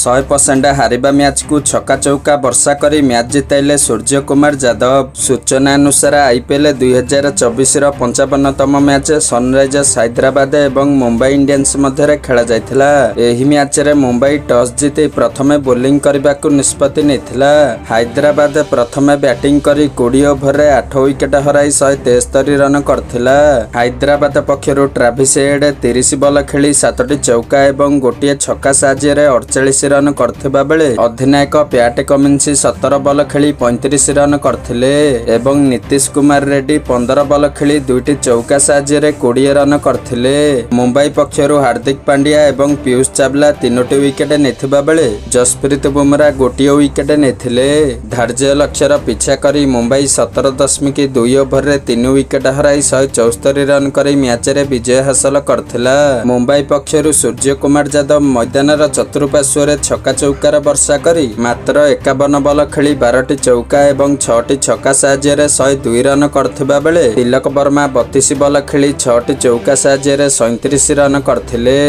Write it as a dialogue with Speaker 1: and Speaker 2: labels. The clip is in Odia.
Speaker 1: 100% ହାରିବା ମ୍ୟାଚ୍କୁ ଛକା ଚୌକା ବର୍ଷା କରି ମ୍ୟାଚ୍ ଜିତାଇଲେ ସୂର୍ଯ୍ୟକୁମାର ଯାଦବ। ସୂଚନା ଅନୁସାରେ, ଆଇପିଏଲ୍ 2024ର 55ତମ ମ୍ୟାଚ୍ ସନରାଇଜର୍ସ ହାଇଦ୍ରାବାଦ ଏବଂ ମୁମ୍ବାଇ ଇଣ୍ଡିଆନ୍ସ ମଧ୍ୟରେ ଖେଳାଯାଇଥିଲା। ଏହି ମ୍ୟାଚ୍ରେ ମୁମ୍ବାଇ ଟସ୍ ଜିତି ପ୍ରଥମେ ବୋଲିଂ କରିବାକୁ ନିଷ୍ପତ୍ତି ନେଇଥିଲା। ହାଇଦ୍ରାବାଦ ପ୍ରଥମେ ବ୍ୟାଟିଂ କରି 20 ଓଭରରେ 8 ୱିକେଟ୍ ହରାଇ 173 ରନ୍ କରିଥିଲା। ହାଇଦ୍ରାବାଦ ପକ୍ଷରୁ ଟ୍ରାଭିସ୍ ହେଡ୍ 30 ବଲ ଖେଳି 7ଟି ଚୌକା ଏବଂ ଗୋଟିଏ ଛକା ସାହାଯ୍ୟରେ 48 ରନ୍ କରିଥିବା ବେଳେ ଅଧିନାୟକ ପ୍ୟାଟ୍ କମିନ୍ସ 17 ବଲ ଖେଳି 35 ରନ୍ କରିଥିଲେ ଏବଂ ନୀତିଶ କୁମାର ରେଡ୍ଡି 15 ବଲ ଖେଳି 2ଟି ଚୌକା ସାହାଯ୍ୟରେ 20 ରନ୍ କରିଥିଲେ। ମୁମ୍ବାଇ ପକ୍ଷରୁ ହାର୍ଦ୍ଦିକ ପାଣ୍ଡ୍ୟା ଏବଂ ପୀୟୁଷ ଚାୱଲା 3ଟି ୱିକେଟ୍ ନେଇଥିବା ବେଳେ ଜସପ୍ରୀତ ବୁମରା ଗୋଟିଏ ୱିକେଟ୍ ନେଇଥିଲେ। ଧାର୍ଯ୍ୟ ଲକ୍ଷ୍ୟର ପିଛା କରି ମୁମ୍ବାଇ 17.2 ଓଭରରେ 3 ୱିକେଟ୍ ହରାଇ 174 ରନ୍ କରି ମ୍ୟାଚ୍ରେ ବିଜୟ ହାସଲ କରିଥିଲା। ମୁମ୍ବାଇ ପକ୍ଷରୁ ସୂର୍ଯ୍ୟକୁମାର ଯାଦବ ମଇଦାନର ଚତୁଃପାର୍ଶ୍ୱରେ ଛକା ଚୌକାର ବର୍ଷା କରି ମାତ୍ର 51 ବଲ ଖେଳି 12ଟି ଚୌକା ଏବଂ 6ଟି ଛକା ସାହାଯ୍ୟରେ 102 ରନ୍ କରିଥିବା ବେଳେ ତିଲକ ବର୍ମା 32 ବଲ ଖେଳି 6ଟି ଚୌକା ସାହାଯ୍ୟରେ 37 ରନ୍ କରିଥିଲେ।